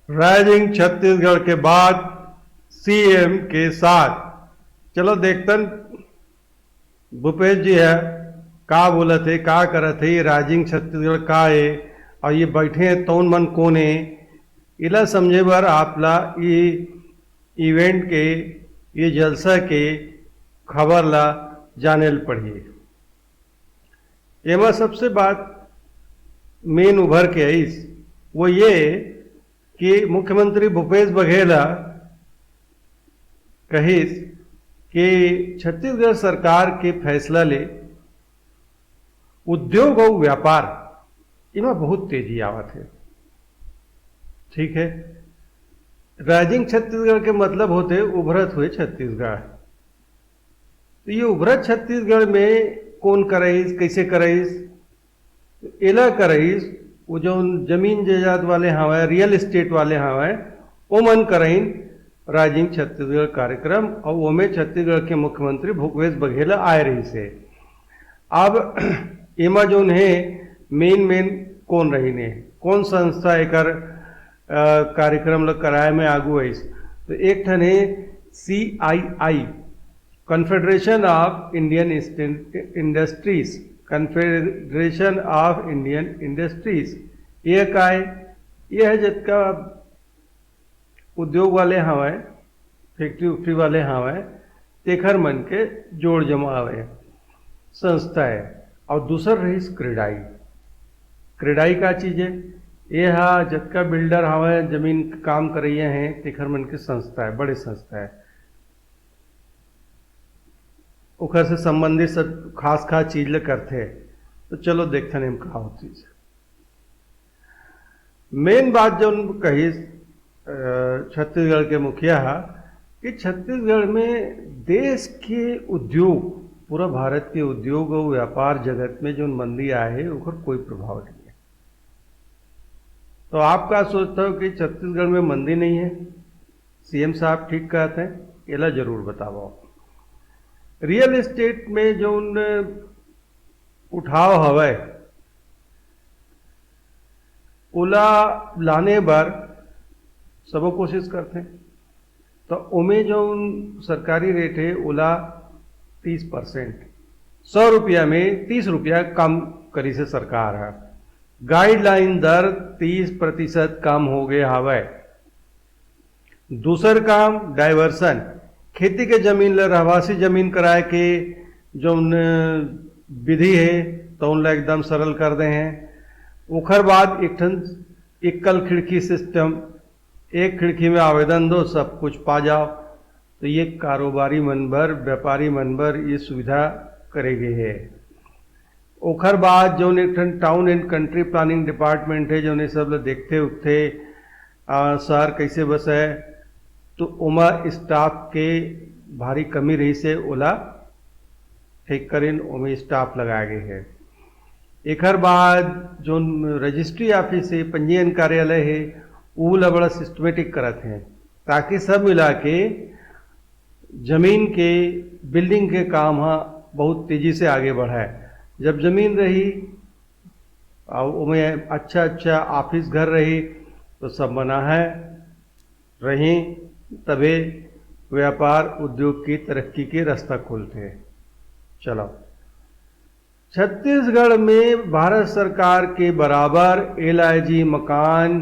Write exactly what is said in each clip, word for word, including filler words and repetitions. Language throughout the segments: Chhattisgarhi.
राइजिंग छत्तीसगढ़ के बाद सीएम के साथ। चलो देखतन भूपेश जी ह का बोलत हे, का करत हे, ये राइजिंग छत्तीसगढ़ का हे अउ ये बइठे हे तउन मन कोन हे, एला समझे बर आप ला ये इवेंट के, ये जलसा के खबर ला जाने ल पड़ही। एमा सबसे बात मेन उभर के आइस, वो ये कि मुख्यमंत्री भूपेश बघेल ह कहिस कि छत्तीसगढ़ सरकार के फैसला ले उद्योग अउ व्यापार एमा बहुत तेजी आवत हे। ठीक है, राइजिंग छत्तीसगढ़ के मतलब होथे उभरत हुए छत्तीसगढ़। तो ये उभरत छत्तीसगढ़ में कोन कराइस, कइसे कराइस? तो एला कराइस, वो जउन जमीन जायदाद वाले हावय, रियल एस्टेट वाले हावय, ओमन कराइन राइजिंग छत्तीसगढ़ कार्यक्रम, अउ ओमे छत्तीसगढ़ के मुख्यमंत्री भूपेश बघेल आए रहिस हे। अब एमा जउन हे मेन मेन कोन रहिन हे, कोन संस्था एकर अ, कार्यक्रम ल कराए में आगू आइस? तो एक ठन हे CII, Confederation of Indian Industries, Confederation of Indian Industries। ये काय? ये ह जतका उद्योग वाले हावय, फैक्ट्री उक्ट्री वाले हावय, तेखर मन के जोड़ जमा हवय संस्था हे। अउ दूसर रहिस क्रेडाई। क्रेडाई का चीज हे? ये हा जतका बिल्डर हावय, जमीन के काम करइया हे, तेखर मन के संस्था हे, बड़े संस्था हे। ओखर से संबंधित सब खास खास चीज ल करथे। तो चलो देखथन एम का होथे। मेन बात जउन कहिस, अ, छत्तीसगढ़ के मुखिया हा कि छत्तीसगढ़ में देश के उद्योग, पूरा भारत के उद्योग अउ व्यापार जगत में जउन मंदी आए हे, ओकर कोई प्रभाव नहीं है। तो आप का सोचता हो कि छत्तीसगढ़ में मंदी नहीं है? सीएम साहब ठीक कहते हैं, एला जरूर बताओ। रियल एस्टेट में जउन उठाव हवय, ओला लाने बर सबो कोशिश करथे। तो ओमे जउन सरकारी रेट हे, ओला तीस परसेंट, सौ रुपया में तीस रुपया कम करिस हे सरकार ह। गाइडलाइन दर तीस प्रतिशत कम हो गए हवय। दूसर काम डायवर्सन, खेती के जमीन ल रहवासी जमीन कराए के जउन विधि हे, तउन ल एकदम सरल कर दे हे। ओखर बाद एक ठन एकल खिड़की सिस्टम, एक खिड़की में आवेदन दो, सब कुछ पा जाओ। तो ये कारोबारी मन बर, व्यापारी मन बर ये सुविधा करे गे हे। ओखर बाद जउन एक ठन town and country planning department हे, जउन ये सब ल देखथे उखथे, आ, शहर कइसे बसय, तो ओमा स्टाफ के भारी कमी रहिस हे, ओला ठीक करिन, ओमे स्टाफ लगाए गे हे। एखर बाद जउन रजिस्ट्री ऑफिस हे, पंजीयन कार्यालय हे, ऊ ला बड़ा सिस्टमेटिक करत हे, ताकि सब मिला के जमीन के, बिल्डिंग के काम ह बहुत तेजी से आगे बढ़य। जब जमीन रही अउ ओमे अच्छा अच्छा ऑफिस घर रही, तो सब मना है रही, तभे व्यापार उद्योग की तरक्की के रास्ता खुलथे। चलो, छत्तीसगढ़ में भारत सरकार के बराबर एलआईजी मकान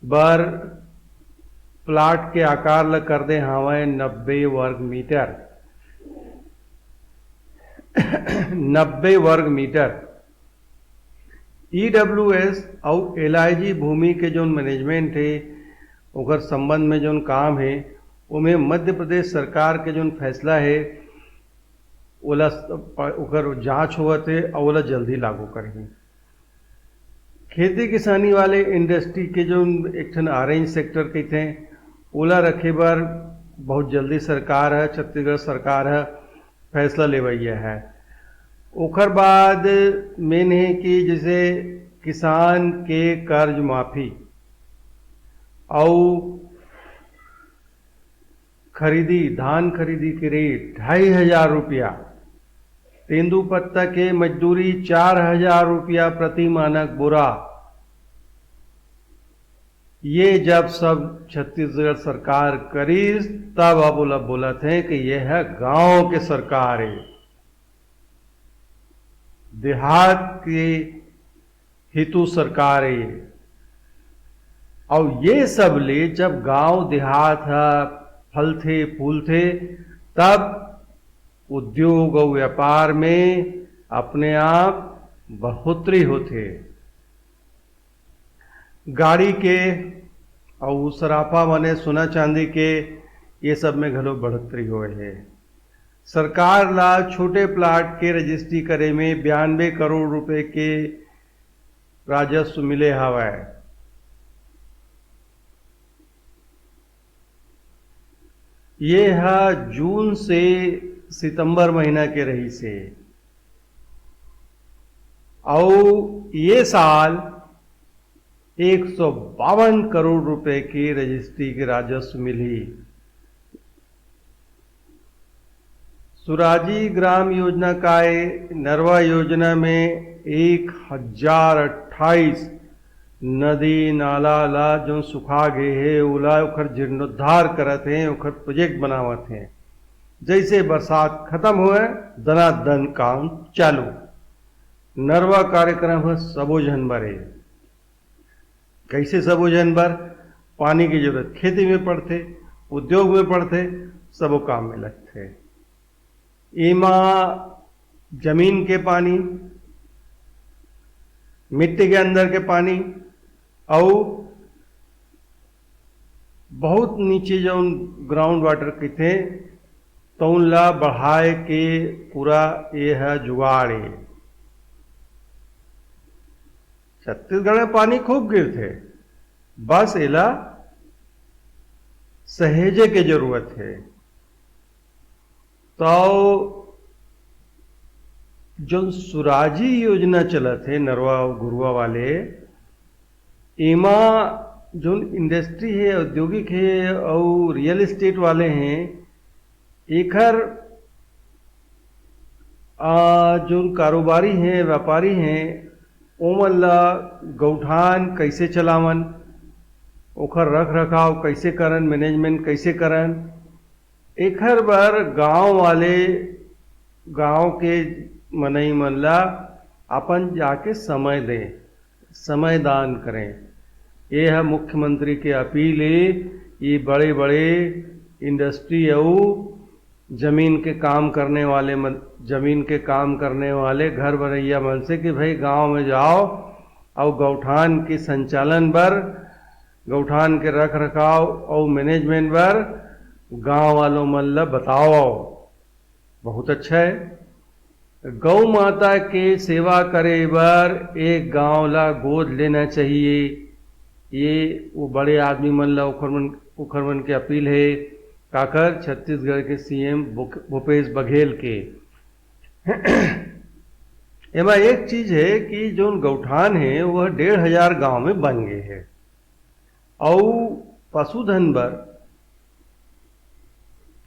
बर प्लाट के आकार ल कर दे हावय नब्बे वर्ग मीटर। नब्बे वर्ग मीटर। ईडब्ल्यूएस अउ एलआईजी भूमि के जउन मैनेजमेंट हे, ओकर संबंध में जउन काम हे, ओमे मध्य प्रदेश सरकार के जउन फैसला हे, ओला, ओकर जांच होवत हे अउ ओला जल्दी लागू करही। खेती किसानी वाले इंडस्ट्री के जउन एक ठन ऑरेंज सेक्टर कहिथे, ओला रखे बर बहुत जल्दी सरकार ह, छत्तीसगढ़ सरकार ह फैसला लेवइया है। ओकर बाद मेन हे कि जइसे किसान के कर्ज माफी अउ खरीदी, धान खरीदी के रेट ढाई हजार रुपया, तेंदूपत्ता के मजदूरी चार हजार रुपया प्रति मानक बोरा, ये जब सब छत्तीसगढ़ सरकार करिस, तब अब ओला बोलत हे कि ये ह गांव के सरकार हे, देहात के हेतु सरकार हे। अउ ये सब ले जब गांव देहात ह फलथे फूलथे, तब उद्योग अउ व्यापार में अपने आप बढ़ोतरी होथे। गाड़ी के अउ सराफा माने सोना चांदी के, ये सब में घलो बढ़ोतरी होए हे। सरकार ला छोटे प्लाट के रजिस्ट्री करे में बयानबे करोड़ रुपए के राजस्व मिले हवय। ये ह जून से सितंबर महीना के रहिस हे, अउ ये साल एक सौ बावन करोड़ रुपए के रजिस्ट्री के राजस्व मिलही। सुराजी ग्राम योजना का ए, नरवा योजना में एक हजार अट्ठाईस नदी नाला ला जो सुखा गे हे, ओला ओकर जीर्णोद्धार करत हे, ओकर प्रोजेक्ट बनावत हे। जैसे बरसात खत्म होए, दनादन काम चालू। नरवा कार्यक्रम ह सबो झन बर हे। कैसे सबो झन बर? पानी की जरूरत खेती में पड़थे, उद्योग में पड़थे, सबो काम में लगथे। एमा जमीन के पानी, मिट्टी के अंदर के पानी, अउ बहुत नीचे जौन ग्राउंड वाटर कहिथे, तौन ला बढ़ाए के पूरा ये ह जुगाड़ हे। छत्तीसगढ़ में पानी खूब गिरथे, बस एला सहेजे के जरूरत हे। तो जौन सुराजी योजना चलत हे नरवा अउ गुरवा वाले, एमा जौन इंडस्ट्री हे, औद्योगिक हे अउ रियल एस्टेट वाले हे, एखर, आ, जौन कारोबारी हे, व्यापारी हे, ओमन ला गौठान कैसे चलावन, ओखर रख रखाव कैसे करन, मैनेजमेंट कैसे करन, एखर बर गांव वाले, गांव के मनई मन ला अपन जाके समय दें, समय दान करें। ये ह मुख्यमंत्री के अपील हे। ये बड़े-बड़े इंडस्ट्री अउ जमीन के काम करने वाले मन, जमीन के काम करने वाले घर बनैया मन से कि भाई गांव में जाओ अउ गौठान के संचालन बर, गौठान के रख रखाव अउ मैनेजमेंट बर गांव वालों मन ल बताओ। बहुत अच्छा है। गौ माता के सेवा करे बर एक गांव ला गोद लेना चाहिए। ये वो बड़े आदमी मन ला, ओखर मन, ओखर मन के अपील है। काकर? छत्तीसगढ़ के सीएम भूपेश बघेल के। एमा एक चीज है कि जोन गौठान है, वह डेढ़ हजार गांव में बन गए है। अउ पशुधन बर,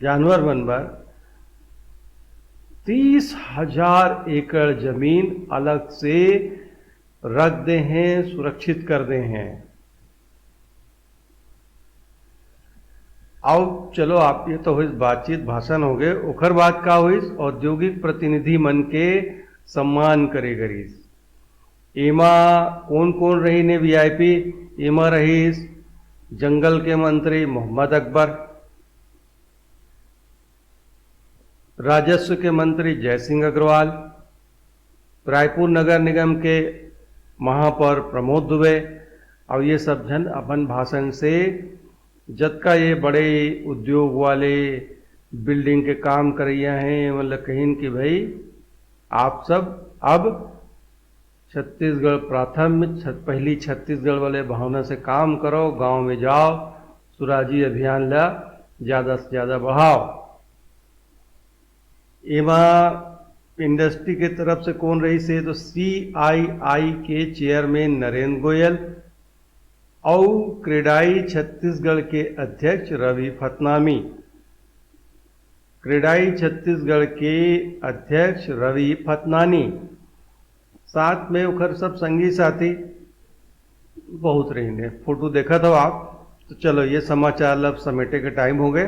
जानवर मन बर तीस हजार एकड़ जमीन अलग से रख दे हैं, सुरक्षित कर दे हैं। अब चलो, आप, ये तो होइस बातचीत, भाषण हो गए। ओखर बाद का होइस? औद्योगिक प्रतिनिधि मन के सम्मान करे गरीस। एमा कोन कोन रहिन हे वीआईपी? एमा रहिस जंगल के मंत्री मोहम्मद अकबर, राजस्व के मंत्री जय सिंह अग्रवाल, रायपुर नगर निगम के महापौर प्रमोद दुबे। और ये सब झन अपन भाषण से जतका ये बड़े उद्योग वाले, बिल्डिंग के काम करैया हैं, मतलब कहिन कि भाई, आप सब अब छत्तीसगढ़ प्राथम, छ-, पहली छत्तीसगढ़ वाले भावना से काम करो, गांव में जाओ, सुराजी अभियान ला ज्यादा से ज्यादा बढ़ाओ। एमा इंडस्ट्री के तरफ से कोन रहिस हे? तो सीआईआई के चेयरमैन नरेंद्र गोयल अउ क्रेडाई छत्तीसगढ़ के अध्यक्ष रवि फतनामी। क्रेडाई छत्तीसगढ़ के अध्यक्ष रवि फतनानी, साथ में ओखर सब संगी साथी, बहुत रहिन हे। फोटो देखत हव आप, तो चलो, ये समाचार ला अब समेटे के टाइम हो गए।